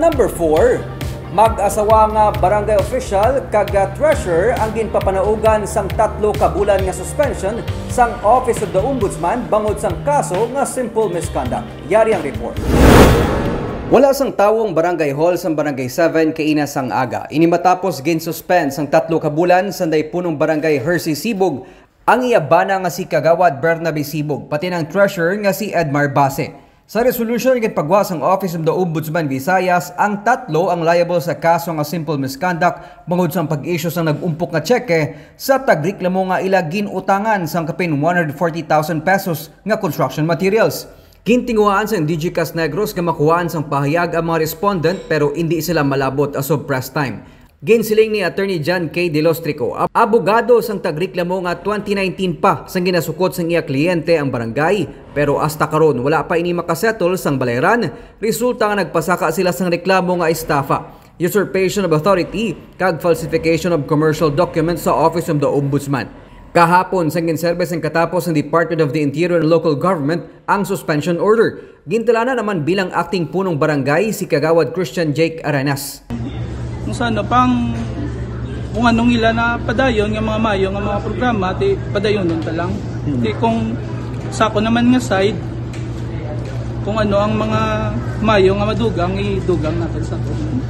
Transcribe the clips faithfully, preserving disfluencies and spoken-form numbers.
Number four, mag-asawa nga barangay official kag, ah, treasurer ang ginpapanaugan sang tatlo ka bulan nga suspension sang Office of the Ombudsman bangod sang kaso nga simple misconduct. Yari ang report. Wala sang tawo ang barangay hall sang Barangay seven kaina sang aga. Ini matapos gin-suspend sang tatlo ka bulan sanday punong barangay Hersey Sibog ang iya bana nga si Kagawad Bernabe Sibog, pati ang treasurer nga si Edmar Base. Sa resolution nga ginpagwa sang Office of the Ombudsman Visayas, ang tatlo ang liable sa kaso nga simple misconduct bangod sang pag-issue sang nag-umpok nga tseke sa tagreklamo nga ila gin-utangan sang kapin one hundred forty thousand pesos nga construction materials. Gintinguhaan sang DGCAS Negros nga makuhaan sang pahayag ang mga respondent, pero indi sila malabot as of press time. Ginsiling ni Attorney John K. Delostrico, ab-, abogado sang tagreklamo, nga twenty nineteen pa sang ginasukot sang iya kliyente ang barangay, pero hasta karon wala pa ini makasettle sang balayran, resulta nga nagpasaka sila sang reklamo nga estafa, usurpation of authority, kag falsification of commercial documents sa Office of the Ombudsman. Kahapon, sang ginserbe sang katapos sang Department of the Interior and Local Government ang suspension order, gintalanan naman bilang acting punong barangay si Kagawad Christian Jake Arenas. Kung sa ano pang, kung anong ila na padayon nga mga mayo nga mga programa, di padayonon ta lang. Di kung sa ako naman nga side, kung ano ang mga mayo nga madugang, idugang natin sa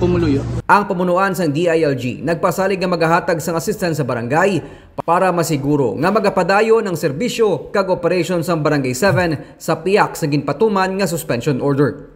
pumuluyo. Ang pamunuan sang D I L G nagpasalig nga magahatag sang assistance sa barangay para masiguro nga magapadayon ang serbisyo kag operasyon sang Barangay seven sa pihak sa ginpatuman nga suspension order.